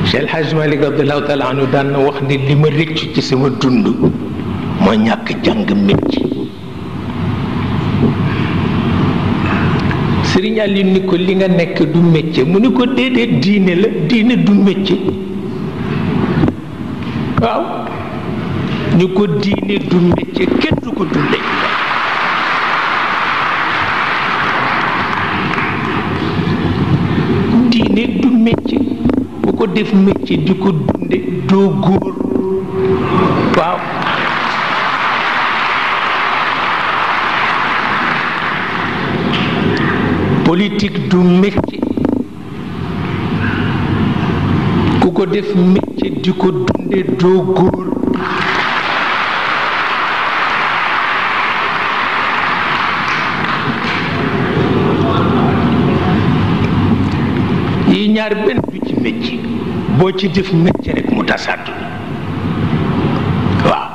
Cheikh El Hadj Malick radiyallahu taala anhu daan na wax ni li ma rëccu ci sama dund moo ñàkk jàng métier. Sëriñ Aliou ni ko li nga nekk du métier mu ni ko déedéet diine la diine du métier waaw ni ko diine du métier kenn du ko dundee diine du métier bu ko def métier di ko dunde doo góor waaw politique du métier ku ko def métier di ko dunde doo góor yi ñaar benn du ci métier boo ci def métier rek mu tasaatu waaw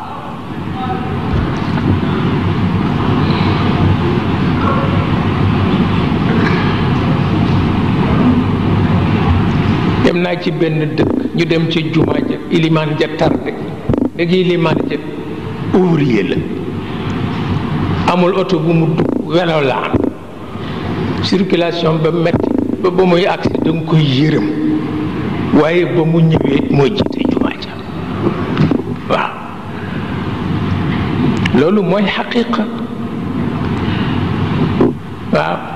dem naa ci benn dëkk ñu dem ci jumaa ja ilimaan ja tardé léegi ilimaan ja ouvrier la amul oto bu mu dugg welo la am circulation ba metti ba muy agsi da nga koy yërëm waaye ba mu ñëwee moo jiite jumaa ja waaw loolu mooy xaqiqa waaw